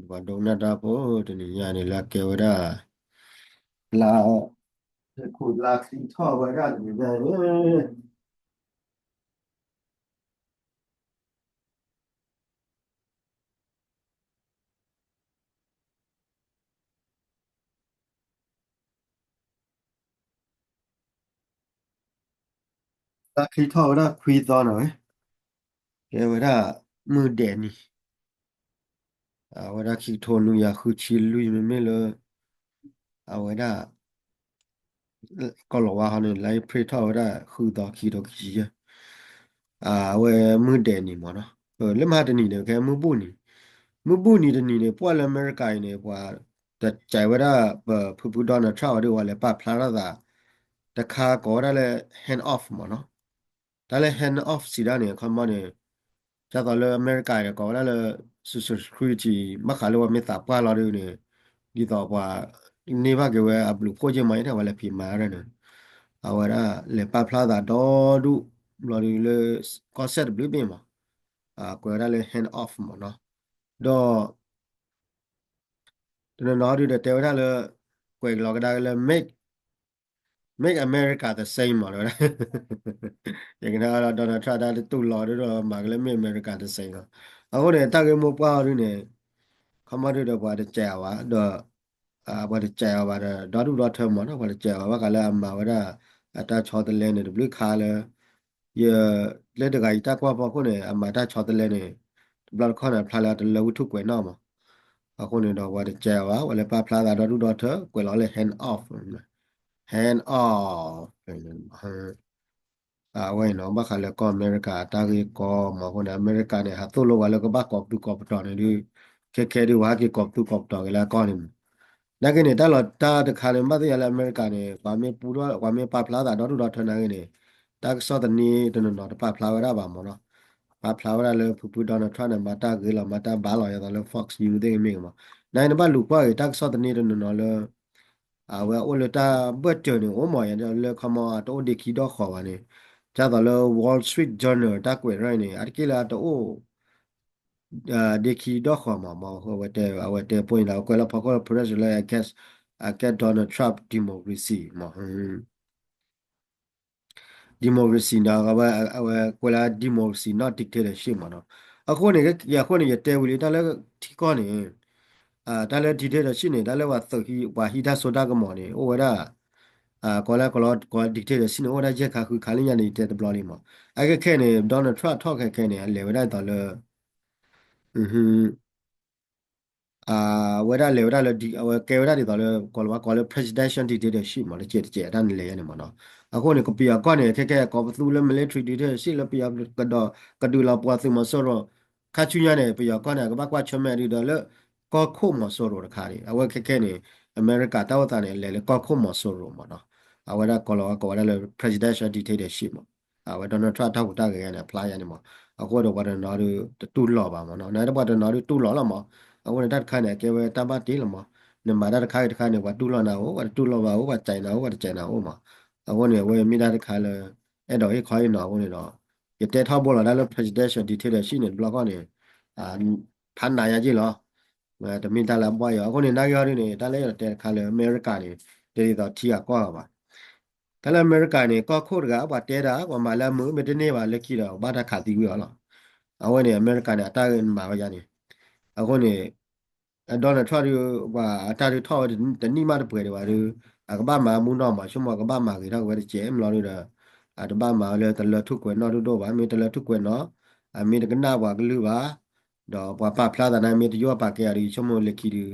ပှၤဒိကနၣ်တၢ်ဖိတနံၤညါန့ၣ် လၢကဲဝဲဒၣ် လါ လါချံထီၣ်ဝဲဒၣ်တနံၤညါန့ၣ် လါချံထီၣ်ဝဲဒၣ်ခွံသီနီၤဝဲ, ကဲဝဲဒၣ်မုၢ်ဒဲးနံၤ အဝဲဒၣ်ခံကထိနွံကယၤဃုဆံလွံၢ် မ့မ့ၢ်လၢ အဝဲဒၣ် ကီၢ်လီၤဝါဟီန့ၣ် လါအ့ဖြ့ၣ်ထီၣ်ဝဲဒၣ်ဃုသီ ခံကထိခံဆံယဲၢ်, အဝဲမုၢ်ဒဲးနံၤမ့ၢ်နီၤ, လၢမဟါတနံၤန့ၣ် ကဲမုၢ်ဘူၣ်နံၤ, မုၢ်ဘူၣ်နံၤတနံၤန့ၣ် ပှၤလၢအမဲရကၤအံၤန့ၣ် ပှၤတစဲးဝဲဒၣ် ပဖုဖု Donald Trump အီၤဒ် ပှၤလဲၤပာ်ဖျါထီၣ်သး တခါကိးဝဲဒၣ်လၢ hand off မ့ၢ်နီၤ, တၢ်လၢ hand off စံးဒၣ်န့ၣ် အခီမီန့ၣ် ဒ်သိးလၢအမဲရကၤအံၤဒီး ကိးဝဲဒၣ်လၢ Social Security ဘၣ်ဃးလၢပှၤမ့ၢ်သးပှၢ်လီၤဒ်န့ၣ် ဒ်သိးပှၤန့ၢ်ဘၣ်က့ၤဝဲအဘျုးဖှိၣ်က့မး ယဲဒၣ်ပှၤလဲၤဖံးမၤဒ်န့ၣ်, အဝဲဒၣ်လဲၤပာ်ဖျါသးဒီဒူၣ်ဘျီဒ်လၢ ကီၢ်စဲၣ်တဘျုးဘ့ၣ်မး, ကွဲးဝဲဒၣ်လၢ hand off မ့ၢ်နီၤ, ဒီး တနီၤနီၤဒုးဒီးတဲဝဲဒၣ်လၢ ကွဲးကလီၤကဒါက့ၤလၢ make Make America the same မး တဲဝဲဒၣ်, ယကနၣ်ဒီး Donald Trump တၢ်တတူၢ်လိာ်ဒ်ဒီးမၤက့ၤလၢ Make America the same လီၤ, အဃိန့ၣ် တၢ်ဂ့ၢ်မိၢ်ပှၢ်အီၤဒ်န့ၣ် ခီမီဒုးဒီးပှၤတစဲးအီၤဘၣ် ဒီး ပှၤတစဲးအီၤဘၣ်ဒီး ဒီဒူၣ်ဒီထၢမးနီၤ ပှၤတစဲးအီၤဘၣ်ဃးလၢအမၤဝဲဒၣ် အတၢ်ဆီတလဲန့ၣ် တဘျုးခါလၢ ယ လၢတဂၤအံၤတၢ်ကွၢ်ဖီခိၣ်န့ၣ် အမၤတၢ်ဆီတလဲန့ၣ် တဘျီတခီၣ်န့ၣ် အဖျါလၢအတလၢဝံထူၣ်ကွဲးနီၣ်မး, အဃိန့ၣ်ဒီးပှၤတစဲးအီၤဘၣ် ပှၤလဲၤပာ်ဖျါသးဒီဒူၣ်ဒီထၢ ကွဲးလီၤလၢ hand off, hand off အဝဲအံၤနီၤ ဘၣ်ဃးလၢကီၢ်အမဲရကၤအတၢ်ဂ့ၢ်ကီမး အဃိန့ၣ် အမဲရကၤန့ၣ် ဟးသိၣ်လိပှၤလၢကဘၣ်ကိးပသူကိးပတီၤန့ၣ်ဒုး ခဲခဲဒုးပှၤဟဲက့ၤကိးပသူကိးပတီၤက့ၤလၢအကီၢ်န့ၣ်မး, နာ်က့န့ၣ် တၢ်လီၤတၢ်တခါန့ၣ် ဘၣ်သ့ၣ်ညါလၢအမဲရကၤန့ၣ် ပှၤမ့ၢ်ပူထီၣ် ပှၤမ့ၢ်ပာ်ဖျါသးဒီဒူၣ်ဒီထၢနာ်က့န့ၣ် တၢ်ကစီၣ်သန့တနီၤနီၤတပာ်ဖျါဝဲဒၣ်ဘၣ်မးနီၤ, ပာ်ဖျါဝဲဒၣ်လၢဖုဖု Donald Trump န့ၣ် မၤတၢ်ဂ့ၤလီၤ မၤတၢ်ဘၣ်လီၤ ဒ်သိးလၢ Fox News သ့ၣ်ဂ့ၤမ့ၢ်ဂ့ၤမး, နာ်က့န့ၣ်ဘၣ်လူၤကွၢ်က့ၤ တၢ်ကစီၣ်သန့တနီၤနီၤလၢ အဝဲအိၣ်လၢတၢ်ဘၢၣ်စၢၤန့ၣ် အိၣ်မးယဲ လၢခီမီအတအိၣ်ဒ့ခံဒီၣ်ဃီၤဘၣ်န့ၣ်, ဒ်သိးလၢ Wall Street Journal တၢ်ကွဲးရဲၣ်န့ၣ် အါတက့ၢ်လၢအတအိၣ် ဒ့ခံဒီၣ်ဃီၤမး မး အဝဲတဲ အဝဲတဲပိၢ်န့ၣ်ဒီး အကွဲးလၢဖီခိၣ် press လၢ အကဲ Donald Trump democracy မး democracy ဒီး အဝဲကွဲးလၢ democracy not dictatorship မးနီၤ, အဃိန့ၣ် အဃိန့ၣ် ယတဲဝံၤလံ တၢ်လၢထံကီၢ်န့ၣ် တၢ်လၢ dictatorship န့ၣ် တၢ်လၢပှၤသုးဟံး ပှၤဟံးတၢ်စိတၢ်ကမီၤန့ၣ် အိၣ်ဝဲဒၣ် ကိးလၢ ကိးလၢ ကိးလၢ dictatorship န့ၣ် အိၣ်ဝဲဒၣ်ယဲၢ်ခါဃုခါလၢညါန့ၣ် ယတဲတဘျီလံမး, အခဲခဲန့ၣ် Donald Trump ထီၣ်ခဲခဲန့ၣ် အလဲၤဝဲဒၣ်ဒ်သိးလၢ ဝဲဒၣ်လဲၤဝဲဒၣ်လၢ အဝဲကဲဝဲဒၣ်ဒ်သိးလၢ ကိးလၢ ကိးလၢ presidential dictatorship မး တစဲးတစဲးတၢ်န့ၣ်လဲၤယါန့ၣ်မးနီၤ, အဃိန့ၣ် ကပယီၤကီၢ်န့ၣ် ခဲခဲကိးပသူလၢ military dictatorship လၢပယီၤကဒီး ကဒုးလီၤပှီၢ်သုးမီၤစိရိၤ, ခါဆူညါန့ၣ် ပယီၤကီၢ်န့ၣ် အကဘၣ်ကွၢ်ဆၢၣ်မဲာ်ဒ်ဒီးလၢ ကီၢ်ခိၣ်မီၤစိရိၤတခါန့ၣ် အဝဲခဲခဲန့ၣ် အမဲရကၤတၢ်အိၣ်သးန့ၣ် အလဲၤလၢကီၢ်ခိၣ်မီၤစိရိၤမးနီၤ, အဝဲဒၣ်ကိးလီၤ ကိးဝဲဒၣ်လၢ presidential dictatorship မး, အဝဲ Donald Trump တၢ်ဟူးတၢ်ဂဲၤန့ၣ် အဖျါယါန့ၣ်မး, အဃိဒီးပှၤတနီၤဒုးတတူၢ်လိာ်ဘၣ်မးနီၤ, နပှၤတနီၤဒုးတူၢ်လိာ်လီၤမး, အဃိန့ၣ်တၢ်တခါန့ၣ် အကဲဝဲတၢ်ဘၣ်တ့လီၤမး, နမၤတၢ်တခါဂ့ၤတခါန့ၣ် ပှၤတူၢ်လိာ်နၤအိၣ် ပှၤတတူၢ်လိာ်ဘၣ်အိၣ် ပှၤစံးနၤအိၣ် ပှၤတစံးနၤအိၣ်မး, အဃိန့ၣ် အဝဲမ့ၢ်တၢ်တခါလၢ အဲၣ်ဒိးဟ့ၣ်ခီဟ့ၣ်နီၤအဃိန့ၣ်ဒီး ယတဲထီဘိလီၤတၢ်လၢ presidential dictatorship န့ၣ် တဘျီဃီန့ၣ် ဖးနးယါက့ၢ်လီၤ, တမ့ၢ်တၢ်လၢအဘှီယီၤ အဃိန့ၣ် နာ်က့ဟီဒ်န့ၣ် တၢ်လၢယတဲတခါလၢအမဲရကၤန့ၣ် တဒ်သိးထံဂၤကီၢ်ဂၤဘၣ်, တၢ်လၢအမဲရကၤန့ၣ် ကီၢ်ခိၣ်တဂၤ ပှၤတဲတၢ် ပှၤမၤလၢအမုာ်မ့ၢ်တန့ၢ်ဘၣ်လၢခံဒီး ဘၣ်တၢ်ခးသံကွံာ်အီၤလီၤ, အဝဲန့ၣ် အမဲရကၤန့ၣ် အတၢ်ဂ့ၢ်မၤဝဲယါန့ၣ်, အဃိန့ၣ် Donald Trump ဒုး ပှၤအတၢ်ဒုးထီၣ်ဝဲတနံၣ်မးတပှဲၤဒံးဘၣ်ဒုး အကဘၣ်မၤမူနီၢ်မး ဆိကမိၣ်ကဘၣ်မၤဂ့ၤထီၣ်က့ၤဝဲတကဲးမးလီၤဒုးဒီး အတဘၣ်မၤဝဲလၢတလၢထူၣ်ကွဲးနီၣ်ဒိၣ်ဒိၣ်ဘၣ် မ့ၢ်တလၢထူၣ်ကွဲးနီၣ် အမ့ၢ်တကနၣ်ပှၤကလုၢ်ဘၣ် ဒီးပှၤပာ်ဖျါသးန့ၣ် မ့ၢ်တယိၣ်ပာ်ကဲအီၤဒီး ယဆိကမိၣ်လၢခံဒုး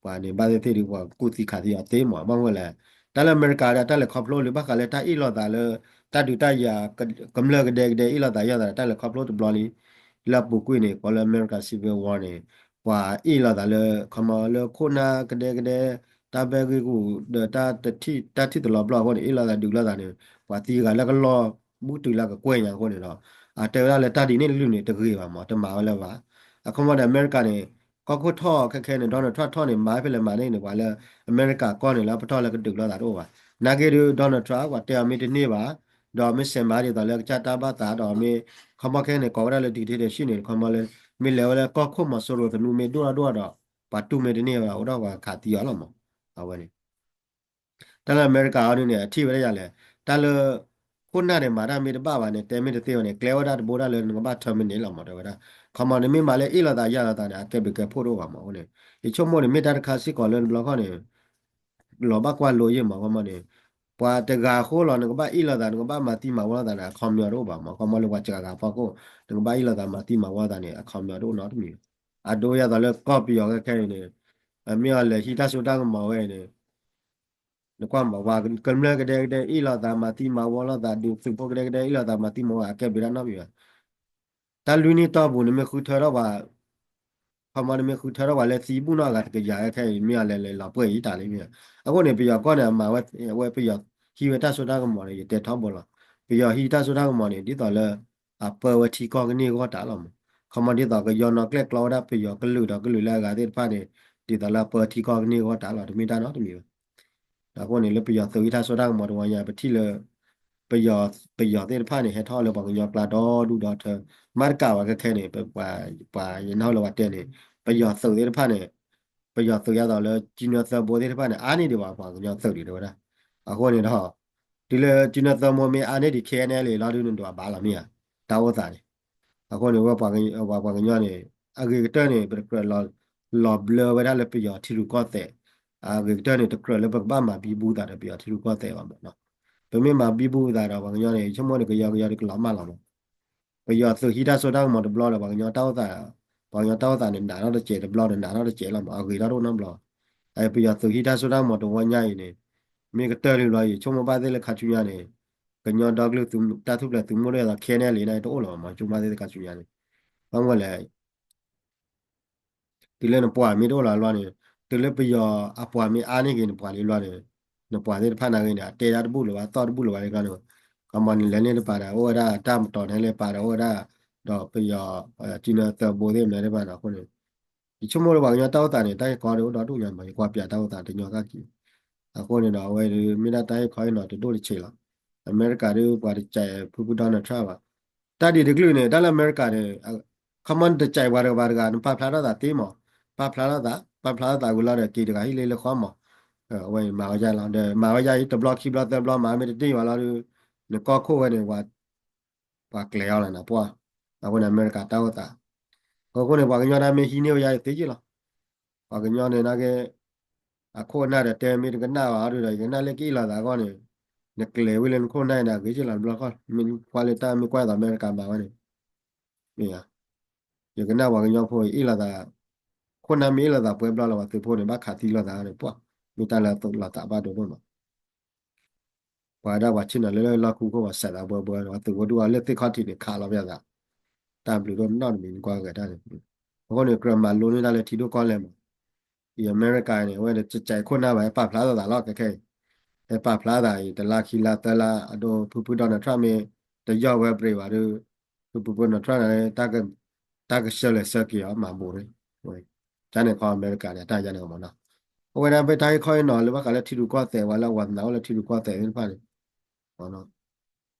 ပှၤန့ၣ် ဘၣ်သ့ၣ်သ့ၣ်ဒုး ပှၤကူၣ်သံခးသံအီၤသ့မး ဘၣ်မနုၤလဲၣ် တၢ်လၢအမဲရကၤဒီး တၢ်လဲၤခီဖျိလံ ဘၣ်ဃးလၢတၢ်အ့ၣ်လိာ်သးလၢ တၢ်ဒုးတၢ်ယၤ ကမျၢၢ်ကဒဲကဒဲအ့ၣ်လိာ်သးယီၢ်သး တၢ်လဲၤခီဖျိတဘျီလံ လၢအပူၤကွံာ်န့ၣ် ကိးလၢ America Civil War န့ၣ် ပှၤအ့ၣ်လိာ်သးလၢ ခီမီလၢခိၣ်နၢ်ကဒဲကဒဲ တၢ်ဘဲဂ့ၢ်ဂူာ်ဒီး တၢ်ထံၣ်တလီၤပျီၢ်အဃိန့ၣ် အ့ၣ်လိာ်သးဒုးလိာ်သးန့ၣ် ပှၤသံဂၤလၢကလီၢ် ဘူးတုၤလၢကကွဲၢ်ညါအဃိန့ၣ်ဒီး အတဲဝဲဒၣ်လၢတၢ်ဒ်န့ၣ်တလုၢ်န့ၣ် တဂ့ၤဘၣ်မး တမၤဝဲလၢၤဘၣ်. အခီမီဒီးအမဲရကၤန့ၣ် ကီၢ်ခိၣ်ထီၣ်ခဲခဲန့ၣ် Donald Trump ထီၣ်န့ၣ် မၤဖဲလဲၣ်မၤန့ၣ်န့ၣ် ပှၤလၢအမဲရကၤကီၢ်န့ၣ် လၢပတီၢ်လၢကဒုးလိာ်သးတအိၣ်ဘၣ်. နာ်က့ဒုး Donald Trump ပှၤတဲအီၤမ့ၢ်တန့ၢ်ဘၣ် ဒီးမ့ၢ်စဲးမၤဒ်သိးလၢကစၢ်တၢ်ဘၣ်သးဒီးမ့ၢ် ခီမီခဲန့ၣ် ကိးဝဲဒၣ်လၢ dictatorship န့ၣ် ခီမီလၢ မ့ၢ်လဲၤဝဲလၢကီၢ်ခိၣ်မီၤစိရိၤသနူမ့ၢ်ဒိၣ်ထီၣ်ဒိၣ်ထီၣ်ဒီး ပှၤတူၢ်မ့ၢ်တန့ၢ်ဝဲဒၣ် အိၣ်ဒီးပှၤခးသံအီၤလီၤမး. အဝဲန့ၣ် တၢ်လၢအမဲရကၤအီၤဒ်န့ၣ် အထံၣ်ဝဲဒၣ်ယၤလဲၣ်, တၢ်လၢ ခိၣ်နၢ်န့ၣ် မၤတၢ်မ့ၢ်တဘၣ်ဘၣ်န့ၣ် တဲမ့ၢ်တသ့ဝဲန့ၣ် ကျဲဝဲဒၣ်တဘိဒၣ်လၢနကဘၣ် terminate လီၤမး တဲဝဲဒၣ်. ခီမီန့ၣ် မ့ၢ်မၤလၢအ့ၣ်လိာ်သးယၢ်လိာ်သးန့ၣ် အကဲဘျုးကဲဖှိၣ်တအိၣ်ဘၣ်မး အဃိန့ၣ် ယဆိကမိၣ်န့ၣ် မ့ၢ်တၢ်တခါစ့ၢ်ကီးလၢတဘျီခီၣ်န့ၣ် လီၤဘၣ်ကွၢ်လိယ့ၢ်မး ခီမီန့ၣ် ပှၤတဂၤအဃိလီၤ နကဘၣ်အ့ၣ်လိာ်သး နကဘၣ်မၤသံမၤဝီလိာ်သးန့ၣ် အခီပညီတအိၣ်ဘၣ်မး ခီမီလၢပှၤစှၤဂၤဖီခိၣ် နကဘၣ်အ့ၣ်လိာ်သးမၤသံမၤဝီလိာ်သးန့ၣ် အခီပညီတအိၣ်နီတမံၤဘၣ်. အဒိယၤသိးလၢကီၢ်ပယီၤခဲခဲအံၤန့ၣ် မ့ၢ်အီၤလဲၤဟံးတၢ်စိတၢ်ကမီၤဝဲအံၤန့ၣ် နကွၢ်မး ပှၤကမျၢၢ်ကဒဲကဒဲ အ့ၣ်လိာ်သးမၤသံမၤဝီလိာ်သး ဒုးသုးဖိကဒဲကဒဲ အ့ၣ်လိာ်သးမၤသံမၤဝီ အကဲဘျုးတၢ်နီတမံၤဘၣ်. တၢ်လွံၢ်နံၣ်တီၢ်ပူၤန့ၣ် မ့ၢ်ဃုထၢထီၣ်ပှၤ ခီမီန့ၣ်မ့ၢ်ဃုထၢထီၣ်ပှၤလၢသံဘူၣ်နီၢ်အဂၤတကယၤခဲခဲအံၤ မ့ၢ်အီၤလဲၤလဲၤလီၤပှဲၢ်အံၤတၢ်လံမ့ၢ်. အဃိန့ၣ် ပယီၤကီၢ်န့ၣ် အမၤဝဲ အဝဲပယီၤဟံးဝဲတၢ်စိတၢ်ကမီၤန့ၣ် ယတဲထီဘိလီၤ. ပယီၤဟံးတၢ်စိတၢ်ကမီၤန့ၣ် ဒ်သိးလၢ အပၢဝဲထံကီၢ်ကန့ၢ်အဂီၢ်တၢ်လီၤမး. ခီမီဒ်သိးကယီနီၢ်ကျဲၣ်ကျီဝဲဒၣ်ပယီၤကလုာ်ဒီးကလုာ်လၢအဂၤသ့ၣ်တဖၣ်န့ၣ် ဒ်သိးလၢအပၢထံကီၢ်ကန့ၢ်အဂီၢ်တၢ်လီၤ တမ့ၢ်တၢ်နီတမံၤဘၣ်. အဃိန့ၣ် လၢပယီၤသုးဟံးတၢ်စိတၢ်ကမီၤတဝီညါ ပထံၣ်လၢ ပယီၤ ပယီၤသ့ၣ်တဖၣ်န့ၣ် ဟဲထီၣ်လၢပှၤကညီကျါဒီဒူၣ်ဒီထၢ မၤတကးဝဲခဲခဲန့ၣ် ပှၤ ပှၤယနၢ်ဟူလၢပှၤတဲန့ၣ် ပယီၤသုးသ့ၣ်တဖၣ်န့ၣ် ပယီၤသုးယၤသိးလၢ ကၠံနၢသၢဘိသ့ၣ်တဖၣ်န့ၣ် အါန့ၢ်ဒံးဘၣ်ပှၤကညီသုးဒံးတဲဝဲဒၣ်. အဃိန့ၣ်ဒီး တုၤလၢကၠံနၢသၢဘိမ့ၢ်အါန့ၢ်ဒံး ခဲအံၤန့ၣ်လီၤဒုး နဒွးဘၣ်လီၤမ့ၢ်ဧါ တၢ်အိၣ်သးန့ၣ်. အဃိန့ၣ် ဝဲပှၤကညီန့ၣ် အဂ့ၤကတၢၢ်န့ၣ် ပတကြၢးလီၤဘျၢဝဲဒၣ်လၢပယီၤထံရူၢ်ကီၢ်သဲး, အဂ့ၤကတၢၢ်န့ၣ် တကြၢးလၢပကဘၣ်မၤဘံဘူသးဒီးပယီၤထံရူၢ်ကီၢ်သဲးဘၣ်မးနီၤ. ပမ့ၢ်မၤဘံဘူသးဒီးပှၤကညီန့ၣ် ယဆိကမိၣ်န့ၣ် ကယီကယီဒုးကလီၤမၢ်လီၤမး. ပယီၤသုးဟံးတၢ်စိတၢ်ကမီၤတဘျီဒီး ပှၤကညီတၢ်အိၣ်သး, ပှၤကညီတၢ်အိၣ်သးန့ၣ် နးထီၣ်တစဲးတဘျီဒီး နးထီၣ်တစဲးလီၤမး အဂ့ၤထီၣ်တအိၣ်နီတဘျီ. ပယီၤသုးဟံးတၢ်စိတၢ်ကမီၤတဝီညါအံၤန့ၣ် မ့ၢ်ကတၢၢ်လံဘျီအံၤ ဆိကမိၣ်ဘၣ်သ့ၣ်လၢခါဆူညါန့ၣ် ကညီဒီကလုာ်တၢ်ထူၣ်ဖျဲးသုးမုၢ်ဒိၣ်ယၤသိး ခဲအံၤန့ၣ်လံန့ၣ် တအိၣ်လီၤမး ဆိကမိၣ်ဘၣ်သ့ၣ်လၢခါဆူညါန့ၣ်. ဘၣ်မနုၤလဲၣ် တုၤလၢနပှၤမ့ၢ်တအိၣ်လီၤဘျီန့ၣ်, တုၤလၢပယီၤအပှၤမ့ၢ်အါန့ၢ်က့ၤနပှၤလံဘျီန့ၣ်, နပှၤသ့ၣ်တဖၣ်နာ်ဂ့ၤန့ၣ် အတဲဒၣ်တဘူၣ်လၢၤဘၣ် သီၣ်တဘူၣ်လၢၤဘၣ်လံဘျီန့ၣ်, ကမၤန့ၣ်လဲၤန့ၢ်တပၤဒီး အိၣ်ဝဲဒၣ်တၢ်မတီၤန့ၣ်လဲၤပာ်ဒီး အိၣ်ဝဲဒၣ် ဒီးပယီၤ ကၠံနၢသၢဘိသ့ၣ်မနုၤသ့ၣ်တဖၣ်န့ၣ် အဃိန့ၣ် ယဆိကမိၣ်လၢပှၤကညီတၢ်အိၣ်သးန့ၣ် တၢ်ဂ့ၢ်ကီဒိၣ်ဒိၣ်ဒိၣ်ညါမး ယကွၢ်ပၠးတၢ်အိၣ်သးတညီကၢ်က့ၤ. အဃိန့ၣ်ဒီး အဝဲဒၣ်မ့ၢ်ဒၣ်တၢ်ဂ့ၢ်ခီအံၤနီၤ တဒိၣ်တဆံးလီၤ. အမဲရကၤဒုးပှၤတစဲးဖုဖု Donald Trump ဘၣ်. တၢ်ဒ်တကလုာ်န့ၣ် တၢ်လၢအမဲရကၤန့ၣ် ခီမီနတစဲးပှၤတဂၤဘၣ်တဂၤ နပာ်ဖျါထီၣ်သးသ့မး, ပာ်ဖျါထီၣ်သး ပာ်ဖျါထီၣ်သးဝံၤလီၤဒီး က့ၤတဂၤဟံၣ်လၢလၢဃီမး, အဝဲမၤဝဲဒ်လီၤ ဒီးမၤဝဲဒ်အံၤ တဘျီခံဘျီသၢဘျီမၤမ့ၢ်တတ့ၢ်ဘၣ်လီၤဒီး နကီၢ်ခိၣ်ဝဲန့ၣ် ပှၤကျဲၤအီၤလီၤနပှၢ်. အဃိန့ၣ် အမဲရကၤတၢ်အိၣ်သး, အဃိန့ၣ် ပှၤကညီဒၣ်မ့ၢ်ဟံးန့ၢ်ဝဲယါအံၤသ့က့လီၤ. ပှၤကညီန့ၣ်နာ်က့ အခိၣ်အနၢ်ဒီးတဲမ့ၢ်တကနၣ်ဘၣ်အီၤဒီး ယကနၣ်လၢကအ့ၣ်လိာ်သးအဂီၢ်န့ၣ်, နကျဲၤဝံၤလၢနခိၣ်နၢ်အံၤန့ၣ် အဂ့ၤက့လီၤတဘျီဃီ, မ့ၢ်ကွၢ်လၢတၢ်မ့ၢ်ကွၢ်သိးအမဲရကၤမၤဝဲန့ၣ်, မ့ၢ်ဧါ, ယကနၣ်ပှၤကညီဖိအ့ၣ်လိာ်သး, ခိၣ်နၢ်မ့ၢ်အ့ၣ်လိာ်သးပှဲၤဘျီလၢပှၤသုးဖိန့ၣ် ဘၣ်ခးသံလိာ်သးန့ၣ် ပှၤ, မ့ၢ်တၢ်လၢအသိးလိာ်သးဘၣ်ဒိဒိၣ်မး ပှၤဒၣ်ပှၤဆ့ၣ်နီၤလၢလၢလီၢ်ခူခိၣ်ပှၤစးသးဘှဲဘှဲ ပှၤသုးဖိဒူၣ်အီၤလၢသ့ၣ်ခီၣ်ထံးန့ၣ် ခးလီၤပယီၤသး, တၢ်ဘျုးဒိၣ်နီတမံၤနကွၢ်ဂဲၤတၢ်န့ၣ်, အဃိန့ၣ် ကြၢးမၤလိန့ၢ်တၢ်လၢထံဒိၣ်ကီၢ်လဲၢ်မး, အံၤအမဲရကၤန့ၣ် အဝဲတစဲးခိၣ်နၢ်ဘၣ် ဟဲပာ်ဖျါလိာ်သးလီၤခဲခဲအံၤ, ဟဲပာ်ဖျါသးအံၤ တလါခံလါသၢလါ အဒိ ဖုဖု Donald Trump မ့ၢ် တယီၢ်ဝဲဘြ့းဘၣ်ဒီး ဖုဖု Donald Trump န့ၣ် တၢ်ကဆှၢလဲၤဆှၢက့ၤအီၤမၤဘူးန့ၣ်, ကန့ၣ်ခီအမဲရကၤန့ၣ် တၢ်ယါန့ၣ်မးနီၤ, အဝဲဒၣ်ဖဲတၢ်ဟ့ၣ်ခီဟ့ၣ်နီၤလၢဘၣ်ဃးလၢထံရူၢ်ကီၢ်သဲး ပှၤလၢအဝၤသနာအိၣ်လၢထံရူၢ်ကီၢ်သဲးသ့ၣ်တဖၣ်န့ၣ်,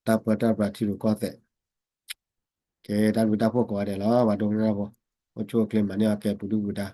တၢ်ပၢတၢ်ပြးထံရူၢ်ကီၢ်သဲး, ကဲတၢ်ဘျုးတၢ်ဖှိၣ်ကိးဂၤဒဲးလီၤ ပှၤဒိကနၣ်တၢ်ဖိ, အိၣ်ဆူၣ်အိၣ်ချ့မၤန့ၢ်အီၤကဲပူၤဒုၣ်ပူၤဒါ,